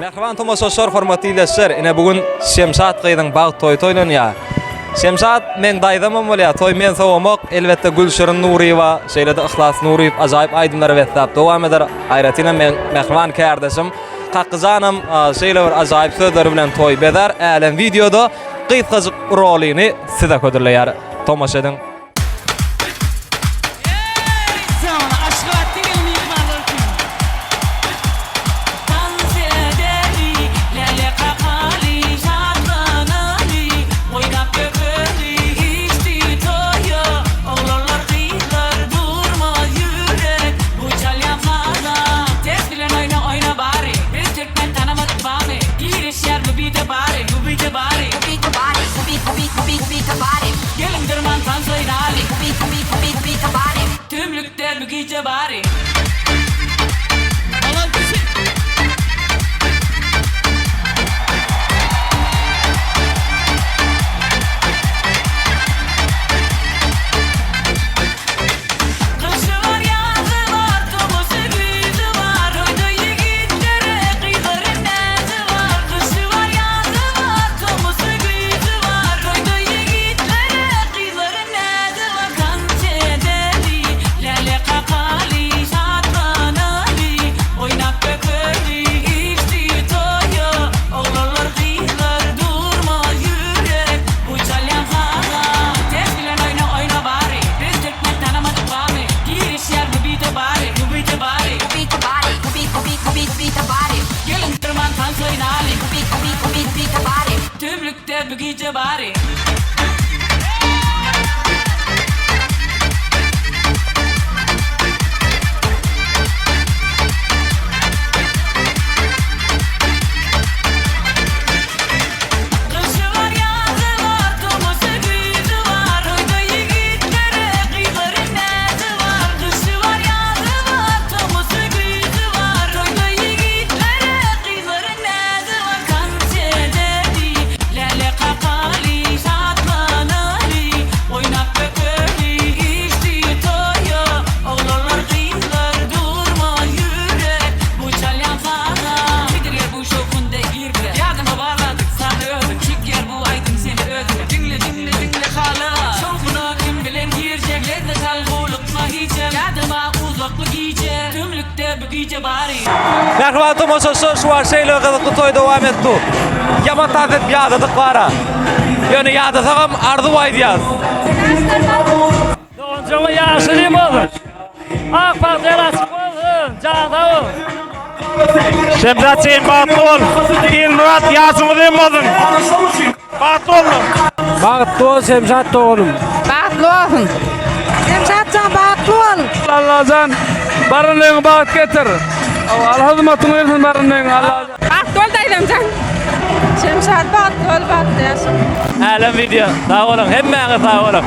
Mähriban tomaşaçylar, hormatly ildeşler, ine bu gün Şemşat gyzyň bagt toýy toýlanýar. Şemşat meň daýzamam bolýar, toý men sowamok. Elbetde Gülşirin Nuryýewa, şeýle-de Yhlas Nuryýew ajaýyp aýdymlary besläp dowam eder. Aýratynam meň mähriban kärdeşim Kakgyjanam şeýle bir ajaýyp sözleri bilen toý bezär. Älem wideoda gysgajyk rolyny size hödürleýär. Tomaşa ediň. Tümlükde bu gije bary. Gyşy bar ýazy bar tomusy güýzi bar Toýda ýigitlere gyzlaryň näzi bar Gyşy bar ýazy bar tomusy güýzi bar Toýda ýigitlere gyzlaryň näzi bar Tans edeli läle kakaly şatlanaly oýnap bökeli Ilçi toýa oglanlar gyzlar durmaz ýürek bu çalýan saza Ters bilen oýna oýna bary biz türkmen tanamadyk bamy Girişýär bu bite bary bu bite bary Bu bite bary bu bit bu bit bu bit bu bite bary Geliň dyrman tans oýnaly bu bit bu bit bu bit bu bite bary Tümlükde bu gije bary. Gyşy bar ýazy bar tomusy güýzi bar Toýda ýigitlere gyzlaryň näzi bar Gyşy bar ýazy bar tomusy güýzi bar Toýda ýigitlere gyzlaryň näzi bar Tans edeli läle kakaly şatlanaly oýnap bökeli Ilçi toýa oglanlar gyzlar durmaz ýürek bu çalýan saza Gidilýär bu şowhunda irde Ýadyňa barladyk sany özüň Çekýär bu aýdym seni özüne Diňle diňle diňle hala Şowhuna kim bilen girjek Lezzet al howlukma hiçem Ýadama uzakly gije Tümlükde bu gije bary. Mähriban tomaşaçylar şu wagt şeýle gyzykly toý dowam etdi. Ýaman tans edip ýadadyk bara. Ýöne ýadasagam arzuw aýdýas. Doganjygyň ýaşyny bolsun. Ak bagtlar açyk bolsun. Jan sag bol. Şemzat sen bagtly bol. Ilmyrat ýaşyň uzyn bolsun. Bagtly bolun. Bagtly bol Şemzat doganym. Bagtly bolsun. Şemzat jan bagtly bol. Allajan barynyň bagt getir. Allah hyzmatyňy bersin barynyň Allah. Bagtly bol daýzamjan. Şemşat bagtly bol bagtly ýaşa. Älem wideo. Sag boluň hemmäňiz sag boluň.